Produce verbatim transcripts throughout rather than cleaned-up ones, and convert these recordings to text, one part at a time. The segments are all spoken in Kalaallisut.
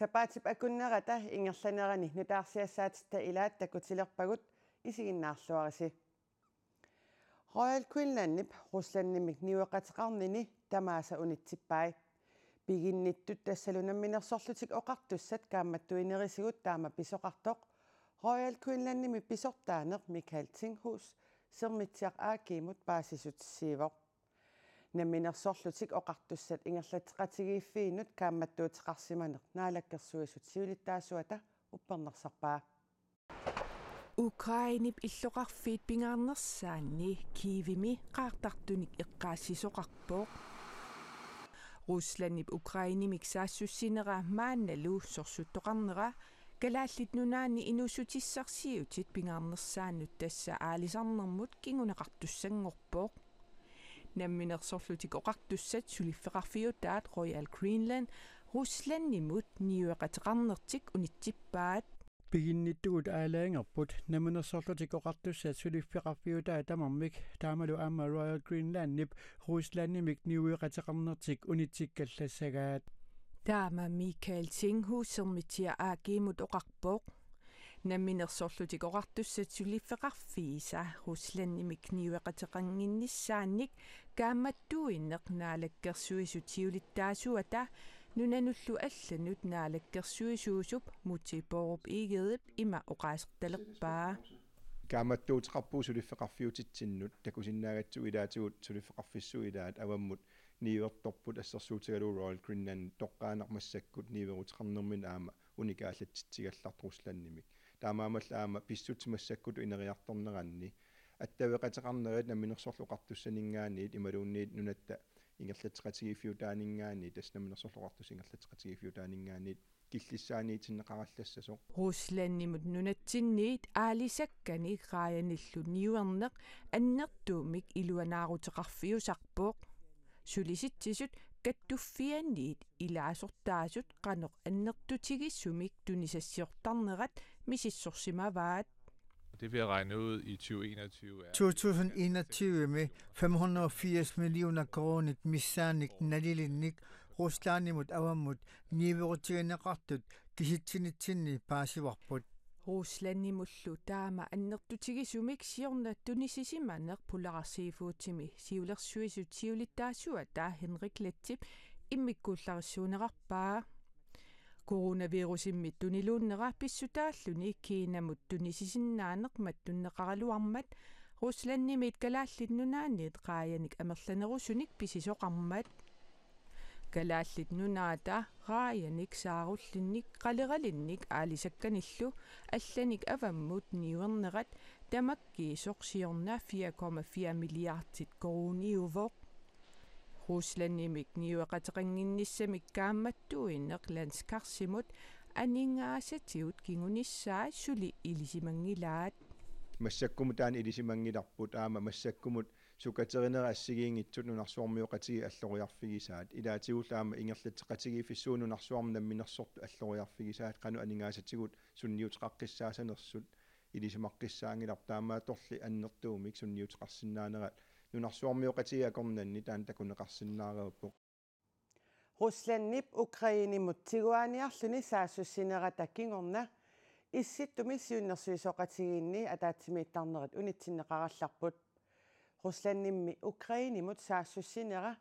Sapaatip akunnerata ingerlanerani nutaarsiassaatitta ilaat takutilerpagut, isiginnaarluarisi. Royal Greenlandip Ruslandimik niueqateqarnini tamaasa unitsippai. Piginnittut tassalu Namminersorlutik Oqartussat kaammattuinerisigut taama pisoqartoq Royal Greenlandimi pisortaaneq Michael Tinghus Sermitsiaq A G-mut paasissutissiivoq. Namminersorlutik Oqartussat ingerlatseqatigiiffiinut kaammattuuteqarsimaneq Naalakkersuisut siulittaasuata uppernarsarpaa. Ukrainep illoqarfiit pingaarnersaanni Kievimi qaartartunik eqqaassisoqarpoq. Ruslandip Ukrainemik saassussinera maannalu sorsuttoqarnera Kalaallit Nunaanni inuussutissarsiutit pingaarnersaannut tassa aalisarnermut kinguneqartussanngorpoq. Namminersorlutik Oqartussat suliffeqarfiutaat Royal Greenland Ruslandimut niueqateqarnertik unitsippaat. Piginnittugut aalajangerput Namminersorlutik Oqartussat suliffeqarfiutaat tamarmik, taamalu aamma Royal Greenlandip Ruslandimik niueqateqarnertik unitsikkallassagaat. Taama Michael Tinghus Sermitsiaq A G-mut oqarpoq. Namminersorlutik Oqartussat suliffeqarfiisa Ruslandimik niueqateqannginnissaannik kaammattuineq Naalakkersuisut siulittaasuata nunanullu allanut naalakkersuisuusup Múte Bourup Egedep ima oqaasertalerpaa. Kaammattuuteqarpugut suliffeqarfiutitsinnut, takusinnaagatsigu ilaatigut suliffeqarfissuit ilaat avammut niuertorput, assersuutigalugu Royal Greenland toqqaannaq massakkut niueruteqarnermini aamma unikaallatsitsigallartoq Ruslandimik. Taamaammallu aamma pissutsit massakkutut ineriartorneranni attaveqateqarnerit Namminersorlutik Oqartussaninngaanniit imaluunniit nunatta ingerlatseqatigiiffiutaaninngaanniit, tassa Namminersorlutik Oqartussat ingerlatseqatigiiffiutaaninngaanniit killissaaniitinneqarallassasoq. Ruslandimut nunatsinniit aalisakkanik raajanillu niuerneq annertuumik iluanaaruteqarfiusarpoq. Sulisitsisut kattuffianniit ilaasortaasut qanoq annertutigisumik tunisassiortarnerat misissorsimavaat. Det, vi har regnet ud i tyve enogtyve, er, to tusind enogtyve-mi fem hundrede og firs millioner koruunit missaannik nalilinnik Ruslandimut avammut niuerutigineqartut kisitsinitsinni paasivarput. Ruslandimullu taama annertutigisumik siorna tunisisimaneq Polar Seafoodimi siulersuisut siulittaasuata Henrik Lettip immikkuullarissuunerarpaa. Coronavirusimmi tuniluunnera pissutaalluni Kinamut tunisisinnaaneq mattunneqaraluarmat Ruslandimiit Kalaallit Nunaanniit raajanik amerlanerusunik pisisoqarmat. Kalaallit Nunaata raajanik saarullinnik qaleralinnik aalisakkanillu allanik avammut niuernerat tamakkiisoq siorna fire komma fire milliardit koruuniuvoq. Ruslandimik niueqateqannginnissamik kaammattuineq landskarsimut aningaasatigut kingunissaa suli ilisimanngilaat. Massakkumut taanna ilisimanngilarput, aamma massakkumut sukaterinerit assigiinngitsut nunarsuarmioqatigiit alloriarfigisaat. Ilaatigullu aamma ingerlatseqatigiiffissuup nunarsuarmi namminersortut alloriarfigisaat, qanoq aningaasatigut sunniuteqaqqissaasanersut ilisimaqqissaanngilarput, taamaattorli annertuumik sunniuteqarsinnaanerat nunarsuarmioqatigiit akornanni taanna takuneqarsinnaareerpoq. Ruslandip Ukrainemut tiguaaniarluni saassussinerata kingorna Issittumi siunnersuisoqatigiinni ataatsimiittarnerit unitsinneqarallarput. Ruslandimmi Ukrainemut saassussinera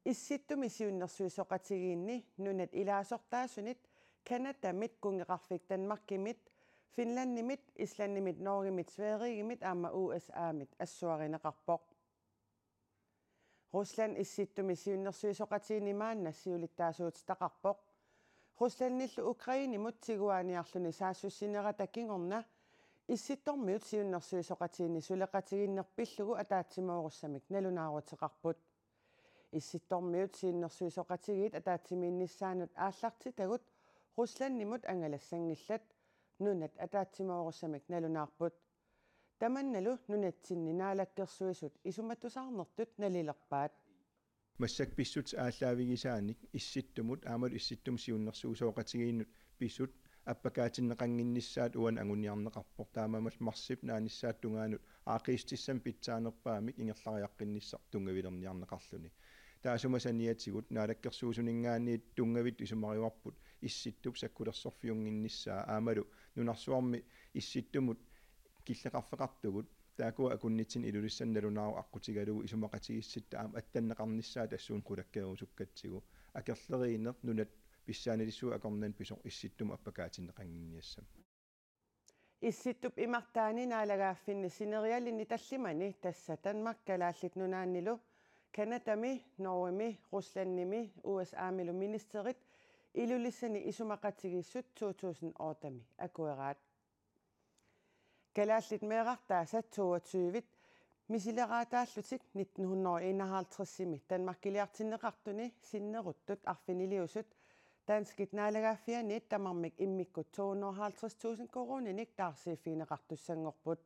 Issittumi siunnersuisoqatigiinni nunat ilaasortaasunit, Canadamit, Kunngeqarfik Danmarkimit, Finlandimit, Islandimit, Norgemit, Sverigemit aamma U S A-mit assuarineqarpoq. Rusland Issittumi siunnersuisoqatigiinni maanna siulittaasuutitaqarpoq. Ruslandillu Ukrainemut tiguaaniarluni saassussinerata kingorna Issittormiut siunnersuisoqatigiinni suleqatigiinneq pillugu ataatsimoorussamik nalunaaruteqarput. Issittormiut siunnersuisoqatigiit ataatsimiinnissaannut aallartitagut Ruslandimut angalassanngillat, nunat ataatsimoorussamik nalunaarput. Tamannalu nunatsinni naalakkersuisut isumatusaarnertut nalilerpaat. Massakkut pissutsit aallaavigisaanik Issittumut aammalu Issittumi siunnersuisoqatigiinnut pisut appakaatinneqannginnissaat uani anguniarneqarpoq. Taamaammat marsip naanissaata tungaanut aaqqiissutissamik pitsaanerpaamik ingerlariaqqinnissaq tunngavilerniarneqarluni. Taassuma saniatigut naalakkersuisuninngaanniit tunngavittut isumarivarput Issittup sakkulersorfiunnginnissaa aammalu nunarsuarmi Issittumut killeqarfeqartugut, taakkua akunnitsinni Ilulissani nalunaarut aqqutigalugu isumaqatigiissitsinnik aamma attanneqarnissaa tassuuna qulakkeerusukkatsigu, akerleriineq nunat pissaanilissuit akornanni pisoq Issittumut appakaatinneqannginniassammat. Issittup imartaani naalagaaffinni sineriallinni tallimani, tassa Danmark Kalaallit Nunaannilu Canadami, Norgemi, Ruslandimi U S A-milu ministerit Ilulissani isumaqatigiissut to tusind otte-mi akueraat. Kalaallit meerartaasa toogtyve misileraataallutik nitten hundrede og enoghalvtreds-imi Danmarkiliartinneqartuni sinneruttut arfiniliusut danskit naalagaaffianiit tamarmik immikkut to hundrede og halvtreds tusind koruuninik taarsiiffigineqartussanngorput.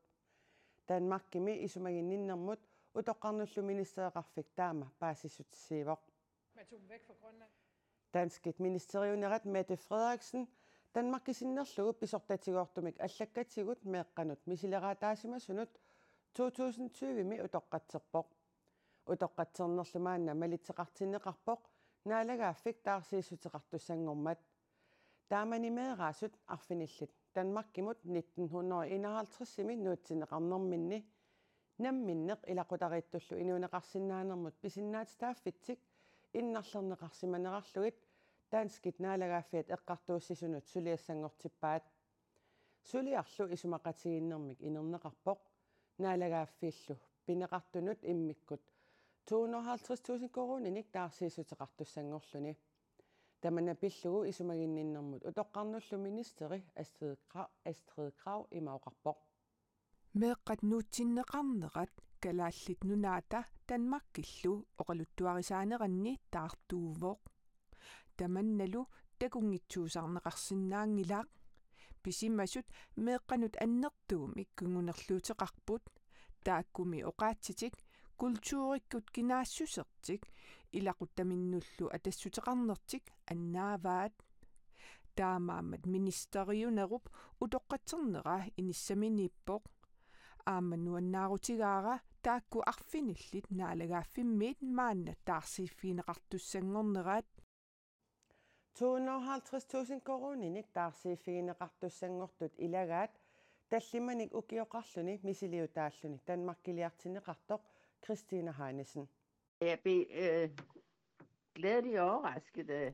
Danmarkimi isumaginninnermut utoqqarnullu ministereqarfik taama paasissutissiivoq. Danskit ministeriunerat Mette Frederiksen Danmarki sinnerlugu pisortatigoortumik allakkatigut meeqqanut misileraataasimasunut to tusind tyve-mi utoqqatserpoq. Utoqqatsernerlu maanna malitseqartinneqarpoq naalagaaffik taarsiissuteqartussanngormat. Taamani meeraasut arfinillit Danmarkimut nitten hundrede og enoghalvtreds-imi nuutsinneqarnerminni namminneq ilaqutariittullu inuuneqarsinnaanermut pisinnaatitaaffitsik innarlerneqarsimanerarlugit danskit naalagaaffiat eqqartuussisunut suliassanngortippaat. Suliarlu isumaqatigiinnermik inerneqarpoq naalagaaffiillu pineqartunut immikkut to hundrede og halvtreds tusind koruuninik taarsiissuteqartussanngorluni. Tamanna pillugu isumaginninnermut utoqqarnullu ministeri Astrid Krag, Astrid Krag ima oqarpoq: Meeqqat nuutsinneqarnerat Kalaallit Nunaata Danmarkillu oqaluttuarisaaneranni taartuuvoq. Tamannalu takunngitsuusarneqarsinnaanngilaq. Pisimasut meeqqanut annertuumik kingunerluuteqarput. Taakkumi oqaatsitik kulturikkut kinaassusertik ilaquttaminnullu atassuteqarnertik annaavaat. Taamaammat ministeriunerup utoqqatsernera inissaminiippoq. Aamma nuannaarutigaara taakku arfinillit naalagaaffimmiit maanna taarsiiffigineqartussanngornerat. To hundrede og halvtreds tusind koruuninik taarsiiffigineqartussanngortut ilagaat tallimanik ukioqarluni misiliutaalluni Danmarkiliartinneqartoq Christina Heinesen. Jeg blev øh, glædeligt overrasket. Øh.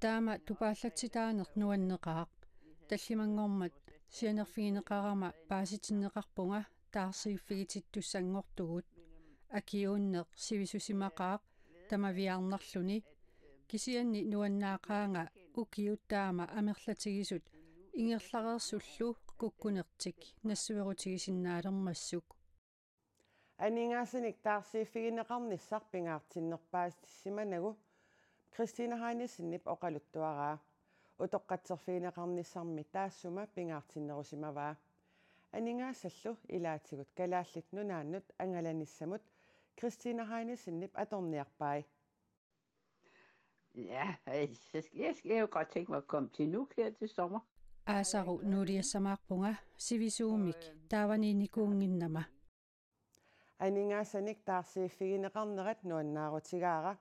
Taama tupaallatsitaaneq nuanneqaaq. Tallimanngormat sianerfigineqarama paasitinneqarpunga taarsiiffigitittussanngortugut. Akiuunneq sivisusimaqaaq tamaviaarnarluni. Kisianni nuannaaqaanga ukiut taama amerlatigisut ingerlareersullu kukkunertik nassuerutigisinnaalermassuk. Aningaasanik taarsiiffigineqarnissaq pingaartinnerpaatissimanagu Christina Heinesenip oqaluttuaraa. Utoqqatserfigineqarnissarmi taassuma pingaartinnerusimavaa. Aningaasallu ilaatigut Kalaallit Nunaannut angalanissamut Christina Heinesenip atorniarpai. Ja, jeg, jeg, jeg kunne godt tænke mig at komme til Nuuk her til sommer. Aasaru nuuliassamaarpunga sivisuumik taavaniinnikuunnginnama. Aningaasanik taarsiiffigineqarnerat nuannaarutigaara.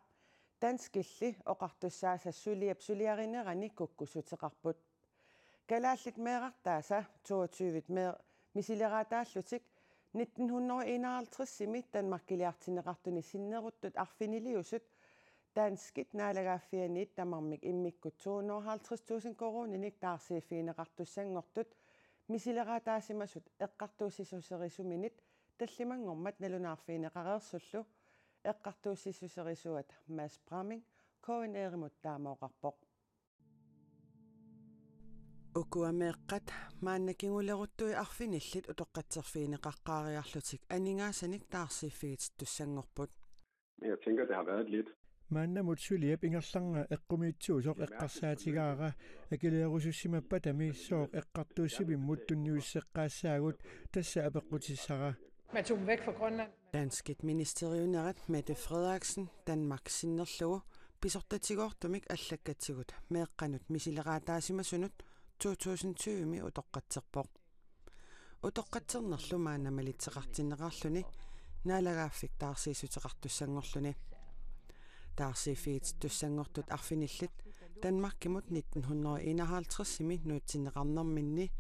Danskilli oqartussaasa suliap suliarinerani kukkussuteqarput. Kalaallit meerartaasa toogtyve mee-, misileraataallutik nitten hundrede og enoghalvtreds-imi Danmarkiliartinneqartuni sinneruttut arfiniliusut danskit naalagaaffianiit tamarmik immikkut to hundrede og halvtreds tusind koruuninik taarsiiffigineqartussanngortut misileraataasimasut eqqartuussissuserisuminit tallimanngormat nalunaarfigineqareersullu eqqartuussissuserisuat Mads Bramming K N R-imut taama oqarpoq. Ukua meeqqat maanna kinguleruttui arfinillit utoqqatserfigineqaqqaariarlutik aningaasanik taarsiiffigitittussanngorput. Jeg tænker, det har været lidt. Maannamut suliap ingerlanera eqqumiitsuusoq eqqarsaatigaara, akiliorusussimappatami sooq eqqartuussivimmut tunniusseqqaassaagut, tassa apeqqutissara. Man tog dem væk fra Grønland. Danskit ministeriunerat Mette Frederiksen Danmark sinnerlugu pisortatigoortumik allakkatigut meeqqanut misileraataasimasunut to tusind tyve-mi utoqqatserpoq. Utoqqatsernerlu maanna malitseqartinneqarluni naalagaaffik taarsiissuteqartussanngorluni. Taarsiiffigitittussanngortut arfinillit Danmarkimut nitten hundrede enoghalvtredsimi nuutsinneqarnerminni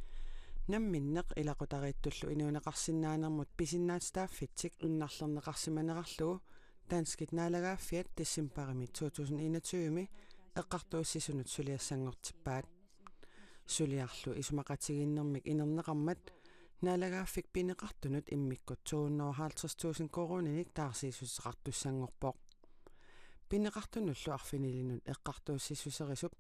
namminneq ilaqutariittullu inuuneqarsinnaanermut pisinnaatitaaffitsik innarlerneqarsimanerarlugu danskit naalagaaffiat decembarimi to tusind enogtyvemi eqqartuussisunut suliassanngortippaat. Suliarlu isumaqatigiinnermik inerneqarmat naalagaaffik pineqartunut immikkut to hundrede og halvtreds tusind koruuninik taarsiissuteqartussanngorpoq. Pineqartunullu arfinilinut eqqartuussissuserisup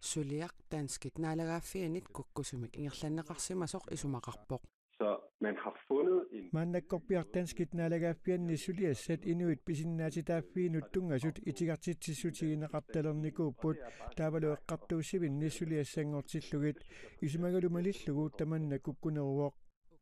suliaq danskit naalagaaffiannit kukkusumik ingerlanneqarsimasoq isumaqarpoq. Så man har fundet en... Maannakkorpiaq danskit naalagaaffianni suliassat inuit pisinnaatitaaffiinut tunngasut itigartitsissutigineqartalernikuupput, taavalu eqqartuussivinni suliassanngortillugit, isumagalu malillugu tamanna kukkuneruvoq.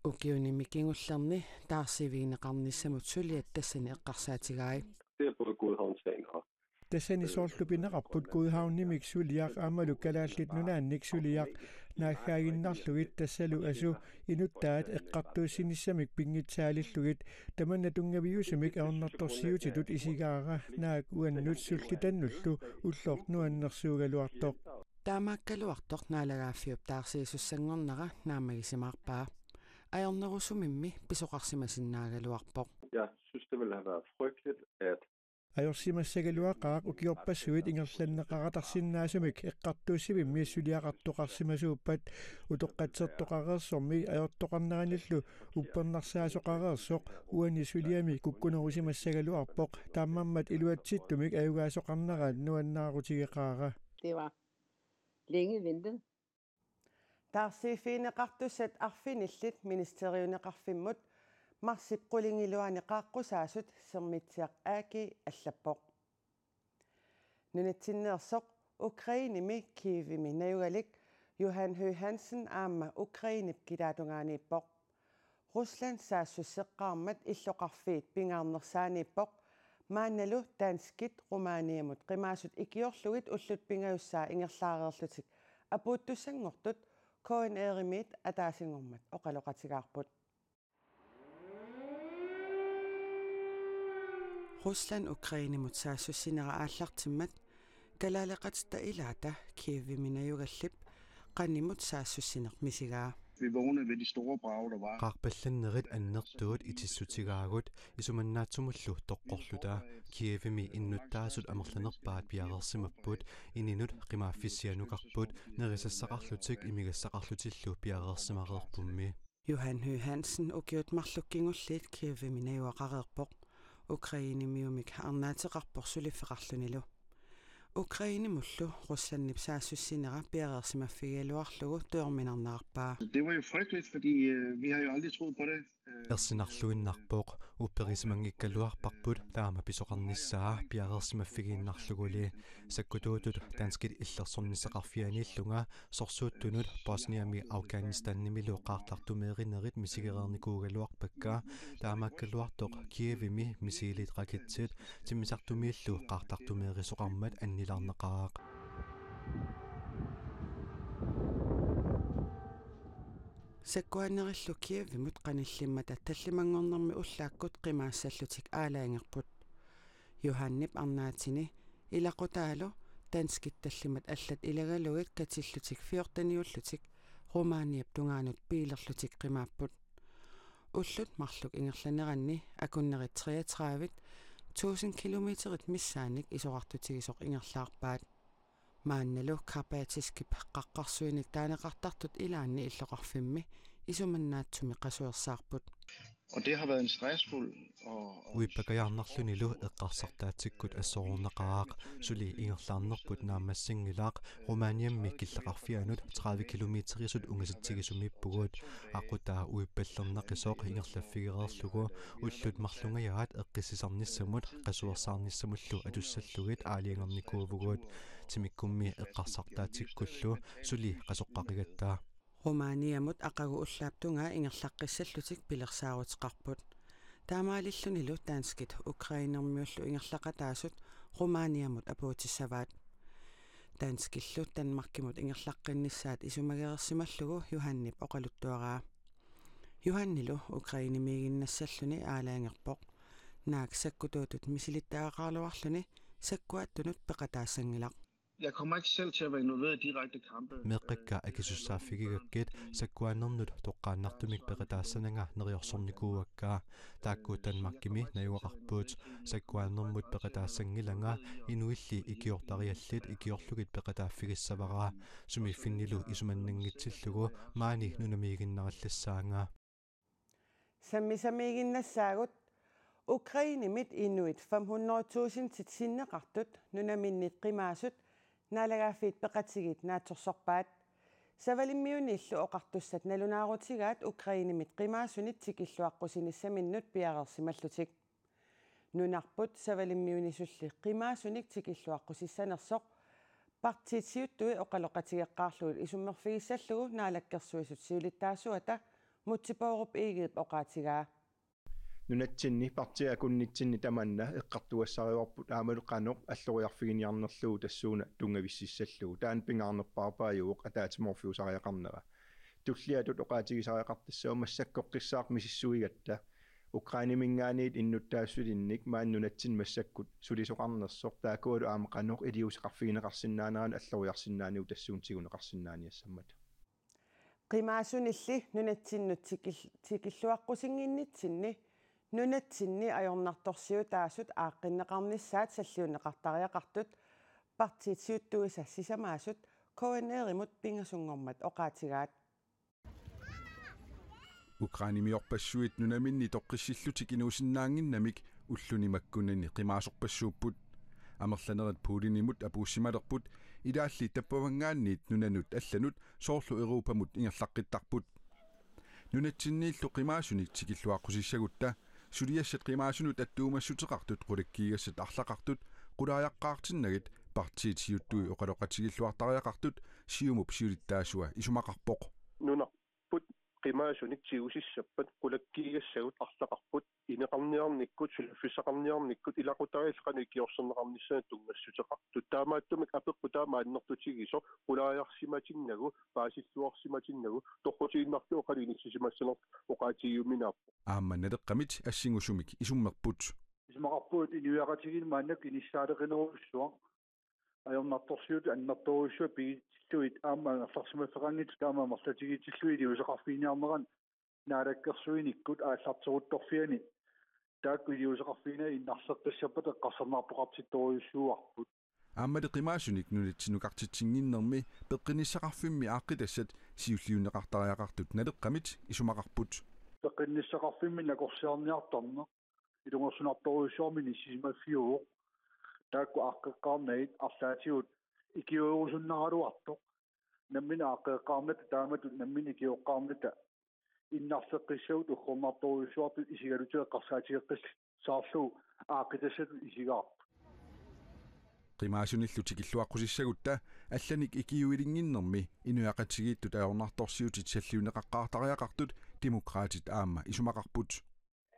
Ukiunimi kingullerni taarsiivigineqarnissamut suliat tassani eqqarsaatigai. Det er både Godhavnssagen og Tassani soorlu pineqarput Godhavnimik suliaq aammalu Kalaallit Nunaannik suliaq naaggaaginnarlugit, tassalu asu inuttaat eqqartuussinissamik pinngitsaalillugit, tamanna tunngaviusumik ajornartorsiutitut isigaara, naak uannut sullitannullu ulloq nuannersuugaluartoq. Taamaakkaluartoq naalagaaffiup taarsiisussanngornera naammagisimaarpaa. Ajornerusumimmi pisoqarsimasinnaagaluarpoq. Jeg synes, det ville have været frygteligt, at Ajorsimassagaluaqaaq ukiorpassuit ingerlanneqaratarsinnaasumik eqqartuussivimmi suliaqartoqarsimasuuppat. Utoqqatsertoqareersormi ajortoqarneranillu uppernarsaasoqareersoq uani suliami kukkunerusimassagaluarpoq, taamaammat iluatsittumik ajugaasoqarnera nuannaarutigeqaara. Det var længe ventet. Taarsiiffigineqartussat arfinillit ministeriuneqarfimmut marsip qulingiluani qaaqqusaasut Sermitsiaq A G allappoq. Nunatsinneersoq Ukrainemi Kievimi najugalik Johan Høgh Hansen aamma Ukrainep kitaatungaaniippoq. Rusland saassusseqqaarmat illoqarfiit pingaarnersaaniippoq, maannalu danskit Rumæniamut qimaasut ikiorlugit ullut pingajussaa ingerlaareerlutik apuuttussanngortut K N R-imiit ataasinngormat oqaloqatigaarput. Rusland Ukrainemut saassussinera aallartimmat kalaaleqatitta ilaata Kievimi najugallip qanimut saassussineq misigaa. Vi vågnede ved de store brag, der var. Qaarpallannerit annertuut itissutigaagut, isumannaatsumullu toqqorluta. Kievimi innuttaasut amerlanerpaat piareersimapput, ininut qimaaffissianukarput, nerisassaqarlutik imigassaqarlutillu piareersimareerpummi. Johan Høgh Hansen ukiut marluk kingulliit Kievimi najugaqareerpoq. Ukrainemiumik arnaateqarpoq suliffeqarlunilu. Ukrainemullu Ruslandip saassussinera piareersimaffigigaluarlugu tujorminarnerarpaa. Det var jo frygteligt, fordi øh, vi har jo aldrig troet på det. Ersinarluinnarpoq, upperisimanngigaluarparput taama pisoqarnissaa piareersimaffigiinnarluguli. Sakkutuutut danskit illersornissaqarfianiillunga sorsuuttunut Bosniami Afghanistanimilu qaartartumeerinerit misigereernikuugaluarpakka, taamaakkaluartoq Kievimi missilit raketsit timmisartumiillu qaartartumeerisoqarmat annilaarnaqaaq. Sakkuannerillu Kievimut qanillimmata tallimanngornermi ullaakkut qimaassallutik aalajangerput. Johannip arnaatini ilaqutaalu danskit tallimat allat ilagalugit katillutik fjorteniullutik Rumæniap tungaanut biilerlutik qimaapput. Ullut marluk ingerlaneranni akunnerit treogtredive tusind kilometerit missaannik isorartutigisoq ingerlaarpaat. Maannalu Karpatiskip qaqqarsuinik taaneqartartut ilaanni illoqarfimmi isumannaatsumik qasuersaarput. Og det har været en stressfuld og, og Uippakajaarnarlunilu eqqarsartaatsikkut assorornaqaaq, suli ingerlaarnerput naammassinngilaq. Rumæniammi killeqarfianut tredive kilometerisut ungasitsigisumiippugut. Aqutaa uippallernaqisoq ingerlaffigereerlugu ullut marlungajaat eqqissisarnissamut qasuersaarnissamullu atussallugit aalajangernikuuvugut. Timikkummi eqqarsartaatsikkullu suli qasoqqaqigatta. Rumæniamut aqagu ullaap tungaa ingerlaqqissallutik pilersaaruteqarput. Taamaalillunilu danskit Ukrainermiullu ingerlaqataasut Rumæniamut apuutissavaat. Danskillu Danmarkimut ingerlaqqinnissaat isumagereersimallugu Johannip oqaluttuaraa. Johannilu Ukrainemiiginnassalluni aalajangerpoq. Naak sakkutuutut misilittagaqaraluarluni sakkuaattunut peqataassanngilaq. Jeg kommer ikke selv til at være involveret i direkte kampe. Meeqqakka akisussaaffigigakkit sakkuannernut toqqaannartumik peqataassananga neriorsornikuuakka. Taakku Danmarkimi najugaqarput. Sakkuannermut peqataassanngilanga, inuilli ikiortariallit ikiorlugit peqataaffigissavara. Sumiiffinnilu isumannanngitsillugu maani nunamiiginnarallassaanga. Sammisamiiginnassaagut. Ukrainemit inuit fem hundrede tusindit sinneqartut nunaminnit qimaasut naalagaaffiit peqatigiit naatsorsorpaat. Savalimmiuniillu oqartussat nalunaarutigaat Ukrainemit qimaasunit tikilluaqqusinissaminnut piareersimallutik. Nunarput Savalimmiunisulli qimaasunik tikilluaqqusissanersoq partiit siuttui oqaloqatigeqqaarlugit isummerfigissallugu Naalakkersuisut siulittaasuata Múte Bourup Egedep oqaatigaa. Nunatsinni partiit akunnitsinni tamanna eqqartugassarivarput aammalu qanoq alloriarfiginiarnerlugu tassuuna tunngavississallugu. Taanna pingaarnerpaarpaajuvoq ataatsimoorfiusariaqarnera. Tulliatut oqaatigisariaqartassaaq massakkorpiaq misissuigatta. Ukraineminngaanniit innuttaassutinnik maani nunatsinni massakkut sulisoqarnersoq taakkualu aamma qanoq iliuuseqarfigineqarsinnaaneranut alloriarsinnaaniuvoq tassuuna tiguneqarsinnaaniassammata. Qimaasunilli nunatsinnut tikil-, tikilluaqqusinnginnitsinni nunatsinni ajornartorsiutaasut aaqqinneqarnissaat salliunneqartariaqartut partiit siuttuisa sisamaasut K N R-imut pingasunngormat oqaatigaat. Ukrainemiorpassuit nunaminni toqqissillutik inuusinnaannginnamik ulluni makkunani qimaasorpassuupput. Amerlanerit Putinimut apuussimalerput, ilaalli tappavanngaanniit nunanut allanut soorlu Europamut ingerlaqqittarput. Nunatsinniillu qimaasunik tikilluaqqusissagutta suliassat qimaasunut attuumassuteqartut qulakkiigassat arlaqartut qulaajaqqaartinnagit partiit siuttui oqaloqatigilluartariaqartut Siumup siulittaasua isumaqarpoq. Nunarput qimaasunik tigusissappat qulakkiigassagut arlaqarput, ineqarniarnikkut, suliffissaqarniarnikkut ilaqutariit qanoq ikiorserneqarnissaannut tunngassuteqartut. Taamaattumik apeqqut taama annertutigisoq, qulaajarsimatinnagu, paasilluarsimatinnagu, toqqutiinnarlugu qanoq inissisimassanersoq oqaatigiuminaappoq. Aamma Naleqqamit assingusumik isummerput. Isumaqarpugut inuiaqatigiinni maannakkut inissaaleqinerujussuaq. Ajornartorsiutit annertoorujussuit pigitillugit aamma angerlarsimaffeqanngitsut aamma amerlatigiitillugit iliuuseqarfiginiarneranut naalakkersuinikkut aallarteruttorfiani taakku iliuuseqarfiginagit innarleqqissappata eqqarsarnaartoqartittorujussuuarput. Aammali qimaasunik nunatsinnukartitsinnginnermi peqqinnissaqarfimmi aaqqitassat siulliunneqartariaqartut Naleqqamit isumaqarput. Peqqinnissaqarfimmi nakorsiarniartarneq ilungersunartorujussuarmik inissisimaffiuvoq. Taakku aaqqeqqaarnagit arlaatigut ikiuerusunnaraluartoq. Nammineq aaqqeqqaarnata taamatut nammineq ikioqqaarnata innarleqqissagut uggornartorujussuartut isigalutik eqqarsaatigeqqissaarlugu aaqqitassattut isigaarput. Qimaasunillu tikilluaqqusissagutta allanik ikiuilinnginnermi inuiaqatigiittut ajornartorsiutit salliunneqaqqaartariaqartut Demokraatit aamma isumaqarput.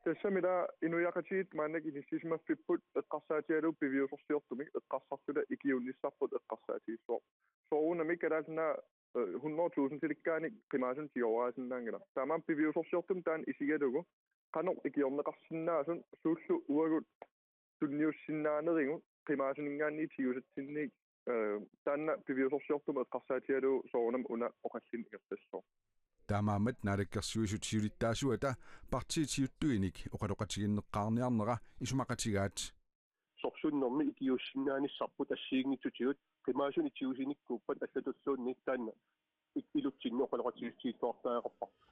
Tassami ila inuiaqatigiit maannakkut inissisimaffipput eqqarsaatigalugu piviusorsiortumik eqqarsarluta ikiuinnissarput eqqarsaatigissavarput. Soorunami Kalaallit Nunaat eh, hundrede tusindilikkaannik qimaasunik tigoraasinnaanngilaq. Taamaammat piviusorsiortumik taanna isigalugu qanoq ikiorneqarsinnaasoq suullu uagut tunniussinnaanerigut qimaasuninngaanniit tigusatsinnik eh, taanna piviusorsiortumik eqqarsaatigalugu soorunami una oqallinneq ingerlassaaq. Taamaammat Naalakkersuisut siulittaasuata partiit siuttuinik oqaloqatigiinneqqaarniarnera isumaqatigaat. Sorsunnermi ikiuussinnaanissarput assigiinngitsutigut qimaasunik tigusinikkuuppat allatulluunniit taanna ik-, ilutsinni oqaloqatigiissuteqartariaqarparput.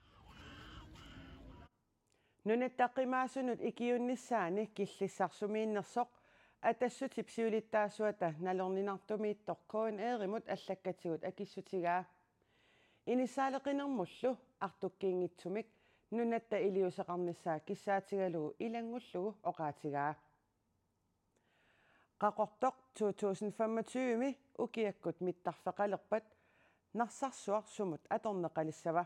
Nunatta qimaasunut ikiuinnissaani killissarsumiinnersoq Atassutip siulittaasuata nalorninartumiittoq K N R-imut allakkatigut akissutigaa. Inissaaleqinermullu artukkiinngitsumik nunatta iliuuseqarnissaa kissaatigalugu ilanngullugu oqaatigaa. Qaqortoq to tusind femogtyve ukiakkut mittarfeqalerpat Narsarsuaq sumut atorneqalissava?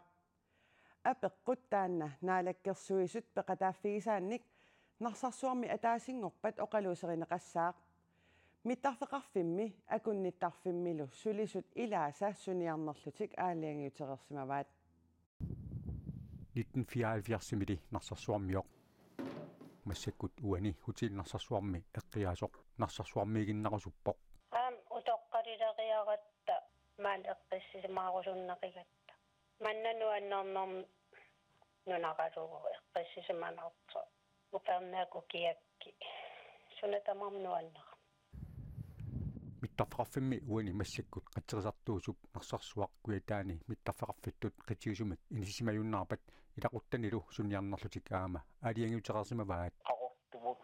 Apeqqut taanna Naalakkersuisut peqataaffigisaannik Narsarsuarmi ataasinngorpat oqaluuserineqassaaq. Mittarfeqarfimmi akunnittarfimmilu sulisut ilaasa suniarnerlutik aalajangiutereersimavaat. Nitten fireoghalvfjerds-imili Narsarsuarmioq. Massakkut uani Hotel Narsarsuarmi eqqiaasoq Narsarsuarmiiginnarusuppoq. Aamma Arusunneqigatta. Manna nuannernermi nunaqalugu eqqissisimanartoq. Upernaaq ukiakkut. Suna tamarmi nuannerami. Mittarfeqarfimmi uani massakkut qatserisartuusup Narsarsuaq Kujataani mittarfeqarfittut qitiusumik inissisimajunnaarpat ilaquttanilu sunniarnerlutik aamma aalajangiuteqarsimavaat. Qaqortumut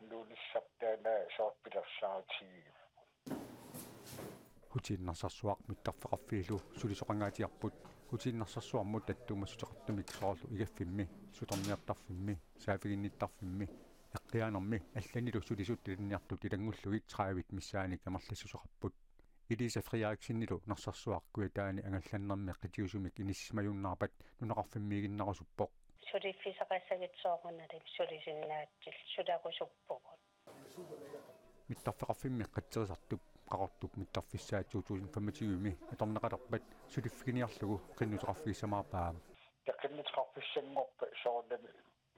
nuunissap taanna soorpilersaarutigigipput. Hotel Narsarsuaq mittarfeqarfiillu sulisoqangaatsiarput. Hotel Narsarsuarmut tattuumassuteqartumik soorlu igaffimmi, sutorniartarfimmi, saaffiginnittarfimmi, eqqiaanermi allanilu sulisut ilinniartut ilanngullugit tredive missaannik amerlassuseqarput. Elisa Frederiksenilu Narsarsuaq Kujataani angallannermi qitiusumik inissisimajunnaarpat nunaqarfimmiiginnarusuppoq. Suliffissaqassagit soorunalimi sulisinnaatsilluta sulerusuppugut. Mittarfeqarfimmi qatserisartup Qaqortup mittarfissaa to tusind femogtyve-mi atorneqalerpat suliffiginiarlugu qinnuteqarfigissamaarpaa. Tassa qinnuteqarfissanngorpat soorunami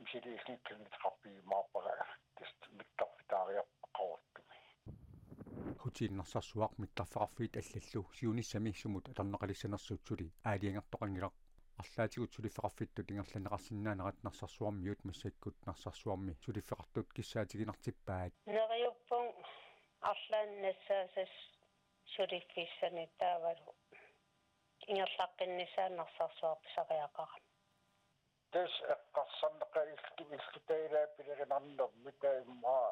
misiliilluni qinnuteqarfigiumaarpara tassa mittarfitaariarpat Qaqortumi. Hotel Narsarsuaq mittarfeqarfiit allallu siunissami sumut atorneqalissanersut suli aalajangertoqanngilaq. Arlaatigut suliffeqarfittut ingerlanneqarsinnaanerat Narsarsuarmiut massakkut Narsarsuarmi suliffeqartut kissaatiginartippaat. Neriuppunga arlaannik nassaassasut suliffissanik taavalu ingerlaqqinnissaanut Narsarsuaq pisariaqarami. Tassa eqqarsarneqarluta illuta ilaa pilerinarnermik taava immaqa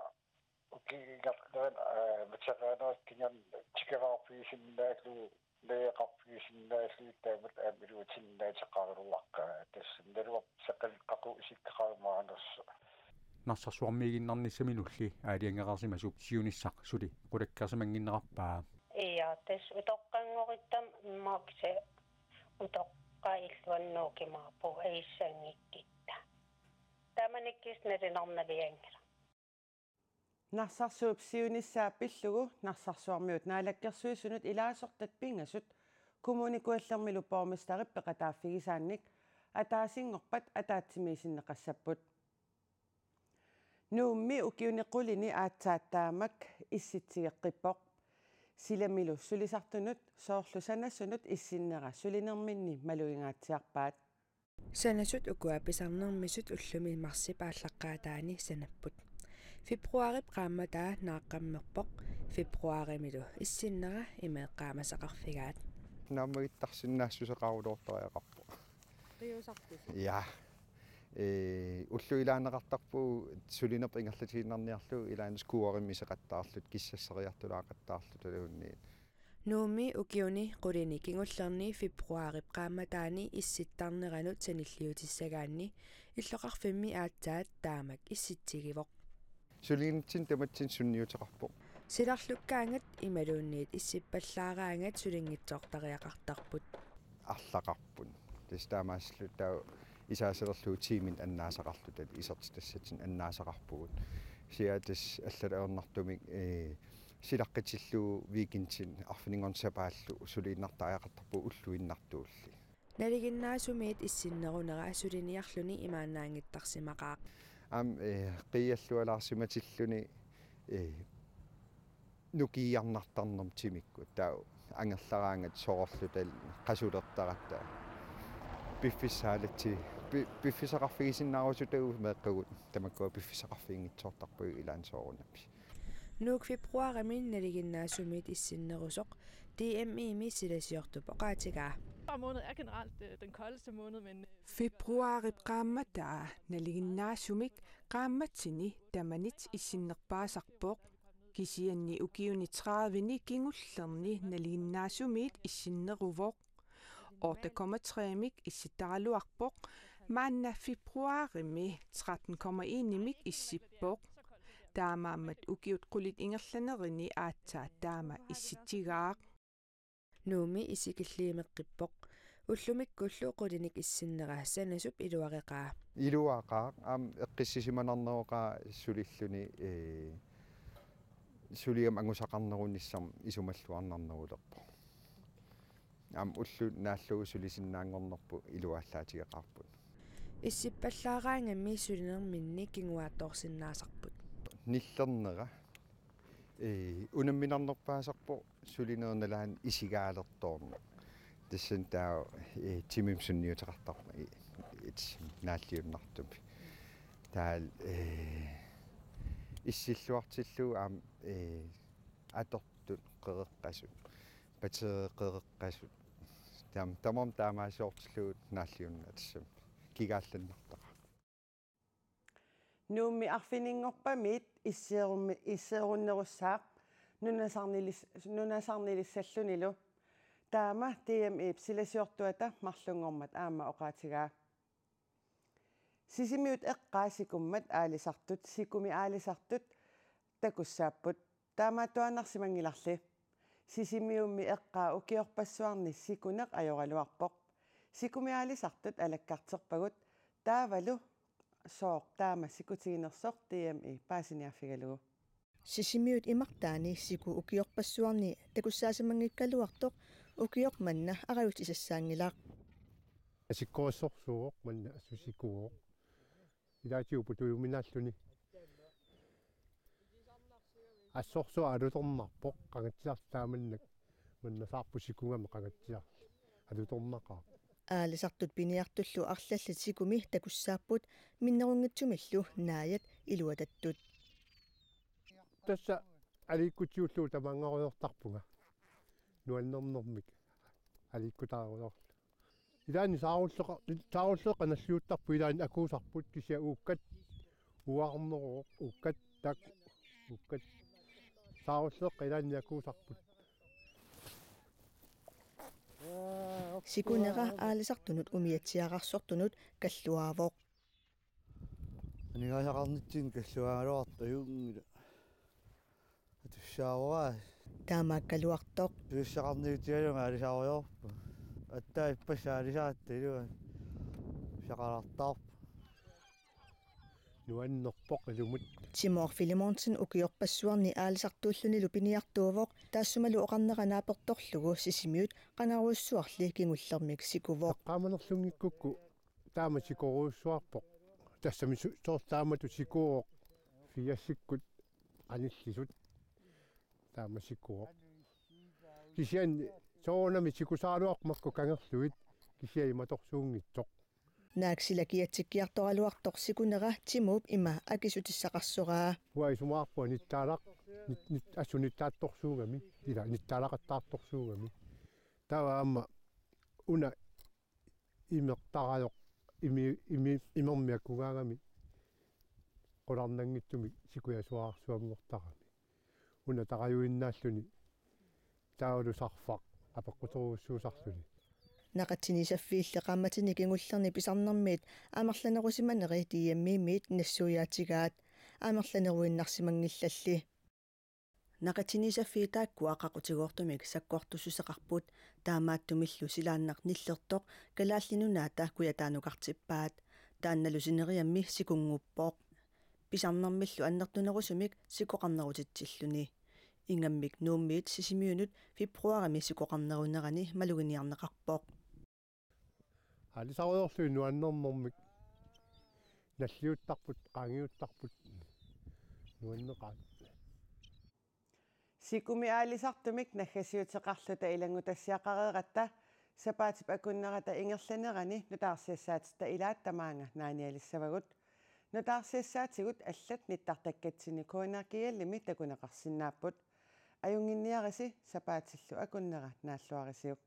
ukiut ingerlaneranni, eh, materiaalerit kingorna tikeraarfigisinnaallugu, nageqarfigisinnaallugu taamatut aamma iluatinnaateqaraluarpara. Tassa naluara saqaqqaqqu isikkoqarumaanersoq. Narsarsuarmiiginnarnissaminulli aalajangereersimasup siunissaq suli qulakkeersimannginnerarpaa. Ja, tassa utoqqanngorittama immaqa utoqqaat illuanni nuukkimaarpugut ajussanngikkukkit. Taamanikkut nalinarnavianngilaq. Narsarsuup siunissaa pillugu Narsarsuarmiut Naalakkersuisunut ilaasortat pingasut Kommune Kujallermilu borgmesterip peqataaffigisaannik ataasinngorpat ataatsimiisinneqassapput. Nuummi ukiuni qulini aatsaat taamak issitsigeqqippoq. Silamilu sulisartunut soorlu sanasunut issinnera sulinerminni malugingaatsiarpaat. Sanasut ukua pisarnermisut ullumi marsip aallaqqaataani sanapput. Februaarip qaammataa naaqqammerpoq, februaarimilu issinnera imeeqqaamasaqarfigaat. Naammagittarsinnaassuseqarulortariaqarpoq. Qiusartusi. Ja. Ee, ullut ilaaneqartarpugut sulinerput ingerlatiinnarniarlugu ilaanni skuuarimmiseqattaarluta, kissasseriartulaaqattaarluta taluunniit. Nuummi ukiuni qulini kingullerni februaarip qaammataani issittarneranut sanilliutissagaanni illoqarfimmi aatsaat taamak issitsigivoq. Suliginitsinni tamatsinnut sunniuteqarpoq. Silarlukkaangat imaluunniit issippallaaraangat sulinngitsoortariaqartarput. Arlaqarput. Tassa taamaasilluni taava isaasalerlugu tiimit annaasaqarluta, isertitassatsinnut annaasaqarpugut. Kisianni tassa allatut ajornartumik, ee, silaqqitillugu weekendini arfininngornermi sapaallu suliinnartariaqartarpugut ulluinnartuulli. Nalinginnaasumiit issinnerunera suliniarluni imaannaanngittarsimaqaaq. Aamma, ee, qiiallualaarsimatilluni, ee, nukiiarnartarnermut timikkut. Taava angerlaraangat soorlu taava qasulertaratta. Piffissaalatsi, pi-, piffissaqarfigisinnaarusuttagut meeqqagut tamakkua piffissaqarfiginngitsoortarpagut ilaanni soorunami. Nuuk februaarimi nalinginnaasumiit issinnerusoq D M I-mi silasiortup oqaatigaa. Februar måned er generelt, øh, den koldeste måned, men, øh, Februaarip qaammataa nalinginnaasumik qaammatini tamanit issinnerpaasarpoq. Kisianni ukiuni tredive-ni kingullerni nalinginnaasumiit issinneruvoq. Otte komma tre-mik issittaraluarpoq, maanna februaarimi tretten komma en-imik issippoq. Taamaammat ukiut qulit ingerlanerini aatsaat taama issitsigaaq. Nuummi isikilliimeqqippoq. Ullumikkullu qulinik issinnera sanasup iluareqaa. Iluaqaaq, aamma eqqissisimanarneroqaa sulilluni, ee, suliamik angusaqarnerunissarmik isumalluarnarnerulerpoq. Aamma ulloq naallugu sulisinnaanngornerput iluaallaatigeqaarput. Issippallaaraangammi sulinerminni kinguaattoorsinnaasarput. Nillernera, ee, unamminarnerpaasarpoq sulinerit nalaanni isigaalertoorneq. Tassani taava, eh, timimik sunniuteqartarpoq, eh, eh, naalliunnartumik. Taava, eh, issilluartillugu aamma, eh, atortut qereqqasut, batteriit qereqqasut. Taam-, tamarmik taamaasiortillugu naalliunnaat tassami. Kigaallannartaqaaq. Nuummi arfininngorpamiit isseerummi-, isseerunnerussaaq nunasarnilis-, nunasarnilissallunilu. Taama D M I-p silasiortuata marlunngormat aamma oqaatigaa. Sisimiut eqqaa sikummat aalisartut, sikumi aalisartut takussaapput. Taamaattuaannarsimanngilarli. Sisimiummi eqqaa ukiorpassuarni sikuneq ajoraluarpoq. Sikumi aalisartut alakkarterpagut taavalu sooq taama sikutiginersoq D M I paasiniarfigalugu. Sisimiut imartaani siku ukiorpassuarni takussaasimanngikkaluartoq ukioq manna arajutsisassaanngilaq. Asikkorissorsuuvoq manna assut sikuvoq. Ilaatigut putujuminaalluni. Assorsuaq alutornarpoq qangatsiarli taamannak manna saarput sikugami qangatsiarli alutornaqaaq. Aalisartut piniartullu arlallit sikumi takussaapput minnerunngitsumillu naajat iluatattut. Tassa aliikkutiullugu tamaanngarujortarpunga. Nuannernermik aliikkutaarujorlu. Ilaanni saarulleqa-, saarulleqqa nalliuttarput ilaanni akuusarput kisianni uukkat uarneruoq uukkat tak uukkat saarulleqqa ilaanni akuusarput. Sikunera aalisartunut umiatsiararsortunut kalluaavoq. Aningaasaqarnitsinni kalluaagaluartoq ajunngilaq. Atussaavoq. Taamaakkaluartoq. Tusassaqarniutigalunga aalisarujoorpoq. Aatsaat ippassaq aalisaratta ilua. Saqalartaarpoq. Nuannerpoq ilumut. Timor Filemonsen ukiorpassuarni aalisartuullunilu piniartuuvoq, taassumalu oqarnera naapertorlugu Sisimiut qangarujussuarli kingullermik sikuvoq. Eqqaamanerlunngikkukku taama sikorujussuarpoq. Tassami su-, soorlu taamatut sikuvoq. Fiassikkut anillisut taama sikuvoq. Kisianni soorunami sikusaraluarput makku kangerlugit kisianni imatorsuunngitsoq. Naak sila kiatsikkiartoraluartoq sikunera Timuup ima akisutissaqarsoraa. Uanga isumaqarpunga nittaalaq-, nit-, nit-, assut nittaattorsuugami, ila nittaalaqattaartorsuugami. Taava aamma una imertarajoq imi-, imi-, imermik akugaangami qularnanngitsumik sikujasuararsuanngortarami. Una tarajuinnaalluni taavalu sarfaq apeqquterujussuusarluni. Naqatsiniisaffiilli qaammatini kingullerni pisarnermiit amerlanerusimaneri D M I-miit nassuiaatigaat amerlaneruinnarsimanngillalli. Naqatsiniisaffiit taakkua qaqutigoortumik sakkortussuseqarput, taamaattumillu silaannaq nillertoq Kalaallit Nunaata kujataanukartippaat. Taannalu sineriammi sikunnguppoq. Pisarnermillu annertunerusumik sikoqarnerutitsilluni. Ingammik Nuummiit Sisimiunut februarimi sikoqarnerunerani maluginiarneqarpoq. Aalisarujorlugit nuannernermik nalliuttarput, qaangiuttarput nuanneqaat. Sikumi aalisartumik naggasiuteqarluta ilanngutassiaqareeratta sapaatip akunnerata ingerlanerani nutaarsiassaatitta ilaat tamaanga naanialissavagut. Nutaarsiassaatigut allat nittartakkatsinni K N R G L-imi takuneqarsinnaapput. Ajunnginniarisi, sapaatillu akunnera naalluarisiuk.